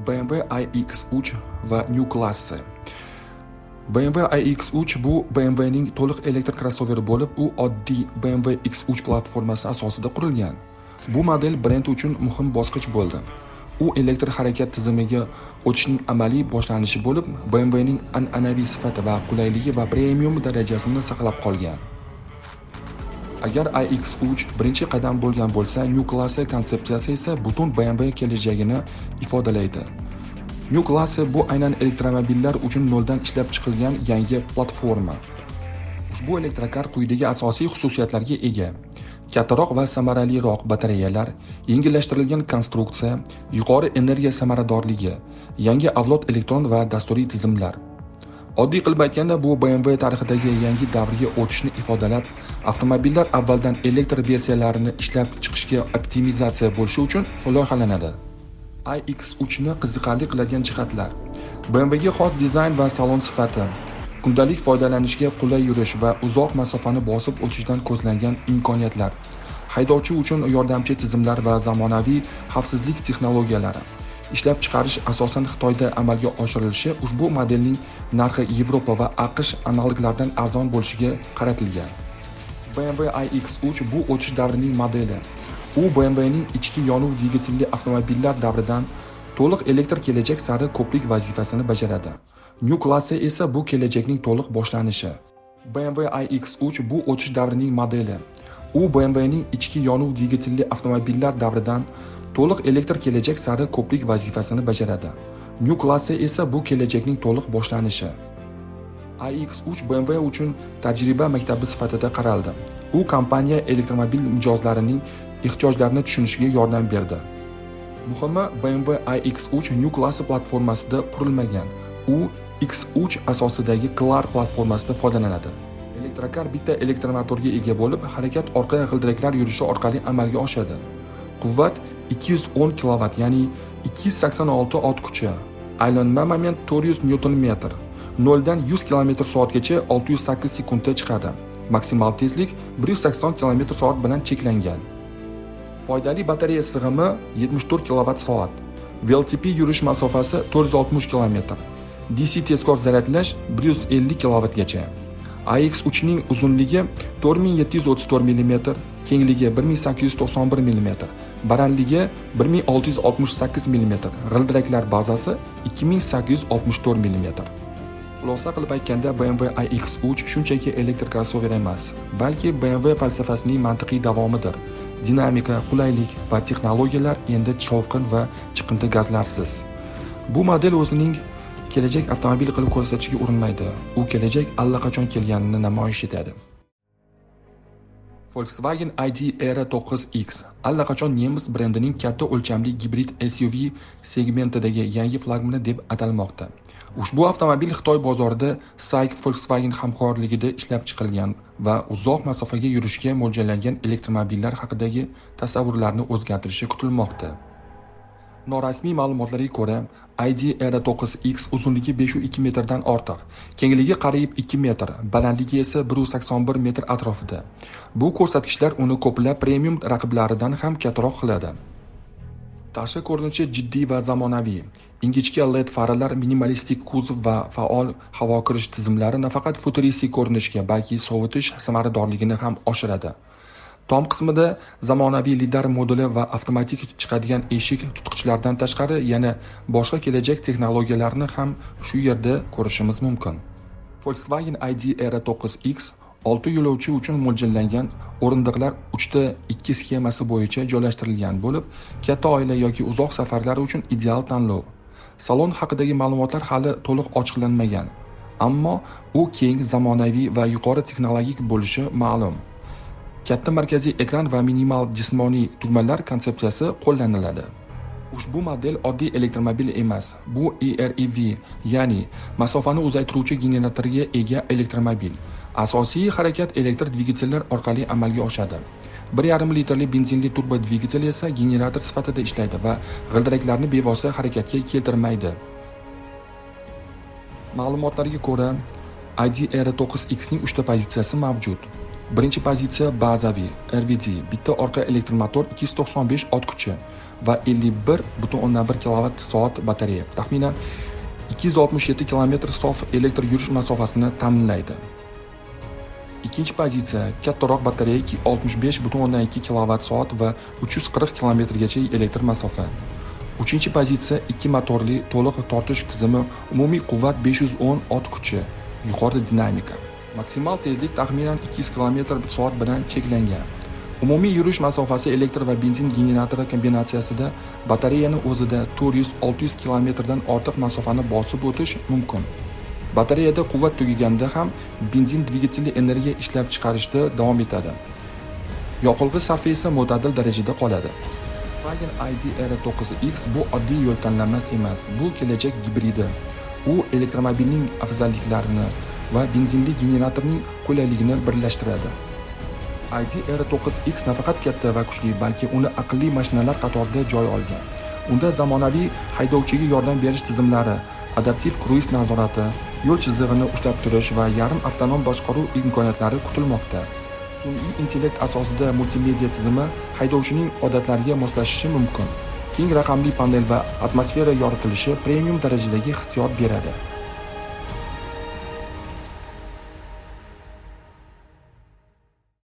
BMW iX3 va New Klasse. BMW iX3 bu BMWning to'liq elektr krossoveri bo'lib, u oddiy BMW X3 platformasi asosida qurilgan. Bu model brend uchun muhim bosqich bo'ldi. U elektr harakat tizimiga o'tishning amaliy boshlanishi bo'lib, BMWning an'anaviy sifati va qulayligi va premium darajasini saqlab qolgan. Agar iX3 birinchi qadam bo'lgan bo'lsa, New Klasse konsepsiyasi esa butun BMW kelajagini ifodalaydi. New Klasse bu aynan elektromobillar uchun noldan ishlab chiqilgan yangi platforma. Ushbu elektrokar quyidagi asosiy xususiyatlarga ega: kattaroq va samaraliroq batareyalar, yengillashtirilgan konstruksiya, yuqori energiya samaradorligi, yangi avlod elektron va dasturiy tizimlar. Oddiy qilib aytganda, bu BMW tarixidagi yangi davrga o'tishni ifodalab, avtomobillar avvaldan elektr versiyalarini ishlab chiqishga optimizatsiya bo'lishi uchun loyihalanadi. iX3 ni qiziqarli qiladigan jihatlar: BMWga xos dizayn va salon sifati, kundalik foydalanishga qulay yurish va uzoq masofani bosib o'tishdan ko'zlangan imkoniyatlar, haydovchi uchun yordamchi tizimlar va zamonaviy xavfsizlik texnologiyalari. Ishlab chiqarish asosan Xitoyda amalga oshirilishi ushbu modelning narxi Yevropa va AQSh analoglaridan arzon bo'lishiga qaratilgan. BMW iX3 bu o'tish davrining modeli. U BMWning ichki yonuv dvigatelli avtomobillar davridan to'liq elektr kelajak sari ko'prik vazifasini bajaradi. New Klasse esa bu kelajakning to'liq boshlanishi. BMW iX3 bu o'tish davrining modeli. U BMWning ichki yonuv dvigatelli avtomobillar davridan to'liq elektr kelajak sari ko'prik vazifasini bajaradi. New Klasse esa bu kelajakning to'liq boshlanishi. iX3 BMW uchun tajriba maktabi sifatida qaraldi. U kompaniya elektromobil mijozlarining ehtiyojlarini tushunishiga yordam berdi. Muhimi, BMW iX3 New Klasse platformasida qurilmagan. U X3 asosidagi Klar platformasida foydalanadi. Elektrokar bitta elektromotorga ega bo'lib, harakat orqa g'ildiraklar yurishi orqali amalga oshadi. Quvvat 210 kilovat, ya'ni 286 ot kuchi. Aylanma moment 400 newton metr. 0 dan 100 km soatgacha 608 sekundda chiqadi. Maksimal tezlik 180 km soat bilan cheklangan. Foydali batareya sig'imi 74 kilovat soat. WLTP yurish masofasi 460 km. DC tezkor zaryadlash 150 kilovatgacha. iX3 ning uzunligi 4734 mm, kengligi 1891 mm, balandligi 1668 mm, g'ildiraklar bazasi 2864 mm. Xulosa qilib aytganda, BMW iX3 shunchaki elektr krossover emas, balki BMW falsafasining mantiqiy davomidir. Dinamika, qulaylik va texnologiyalar endi shovqin va chiqindi gazlarsiz. Bu model o'zining kelajak avtomobil qilib ko'rsatishga urinmaydi. U kelajak allaqachon kelganini namoyish etadi. Volkswagen ID R9X allaqachon nemis brendining katta o'lchamli gibrid SUV segmentidagi yangi flagmani deb atalmoqda. Ushbu avtomobil Xitoy bozorida SAIC Volkswagen hamkorligida ishlab chiqilgan va uzoq masofaga yurishga mo'ljallangan elektromobillar haqidagi tasavvurlarni o'zgartirishi kutilmoqda. Norasmiy ma'lumotlarga ko'ra, ID R9X uzunligi 5,2 metrdan ortiq, kengligi qariyb 2 metr, balandligi esa 1,81 metr atrofida. Bu ko'rsatkichlar uni ko'plab premium raqiblaridan ham kattaroq qiladi. Tashqi ko'rinishi jiddiy va zamonaviy. Ingichka LED faralar, minimalistik kuzov va faol havo kirish tizimlari nafaqat futuristik ko'rinishga, balki sovutish samaradorligini ham oshiradi. Tom qismida zamonaviy lidar moduli va avtomatik chiqadigan eshik tutqichlardan tashqari yana boshqa kelajak texnologiyalarini ham shu yerda ko'rishimiz mumkin. Volkswagen ID R9X 6 yo'lovchi uchun mo'ljallangan, o'rindiqlar 3 ta 2 sxemasi bo'yicha joylashtirilgan bo'lib, katta oila yoki uzoq safarlar uchun ideal tanlov. Salon haqidagi ma'lumotlar hali to'liq ochiqlanmagan, ammo u keng, zamonaviy va yuqori texnologik bo'lishi ma'lum. Katta markaziy ekran va minimal jismoniy tugmalar konsepsiyasi qo'llaniladi. Ushbu model oddiy elektromobil emas, bu EREV, ya'ni masofani uzaytiruvchi generatorga ega elektromobil. Asosiy harakat elektr dvigatellar orqali amalga oshadi. 1,5 litrli benzinli turbo dvigatel esa generator sifatida ishlaydi va g'ildiraklarni bevosita harakatga keltirmaydi. Ma'lumotlarga ko'ra, ID R9X ning uchta pozitsiyasi mavjud. Birinchi pozitsiya bazaviy RVD, bitta orqa elektromotor, 295 ot kuchi. va 51,1 kilovat soat batareya taxminan 267 kilometr sof elektr yurish masofasini ta'minlaydi. Ikkinchi pozitsiya: kattaroq batareya, 65,2 kilovat soat va 340 kilometrgacha elektr masofa. Uchinchi pozitsiya: ikki motorli to'liq tortish tizimi, umumiy quvvat 510 ot kuchi, yuqori dinamika. Maksimal tezlik taxminan 200 km soat bilan cheklangan. Umumiy yurish masofasi elektr va benzin generatori kombinatsiyasida batareyani o'zida 400-600 kilometrdan ortiq masofani bosib o'tish mumkin. Batareyada quvvat tugaganda ham benzin dvigateli energiya ishlab chiqarishda davom etadi. Yoqilg'i sarfi esa mo'tadil darajada qoladi. Volkswagen ID R9X bu oddiy yo'l tanlamas emas, bu kelajak gibridi. U elektromobilning afzalliklarini va benzinli generatorning qulayligini birlashtiradi. ID R9X nafaqat katta va kuchli, balki uni aqlli mashinalar qatorida joy olgan. Unda zamonaviy haydovchiga yordam berish tizimlari, adaptiv kruiz nazorati, yo'l chizig'ini ushlab turish va yarim avtonom boshqaruv imkoniyatlari kutilmoqda. Sun'iy intellekt asosida multimedia tizimi haydovchining odatlariga moslashishi mumkin. Keng raqamli panel va atmosfera yoritilishi premium darajadagi hissiyot beradi.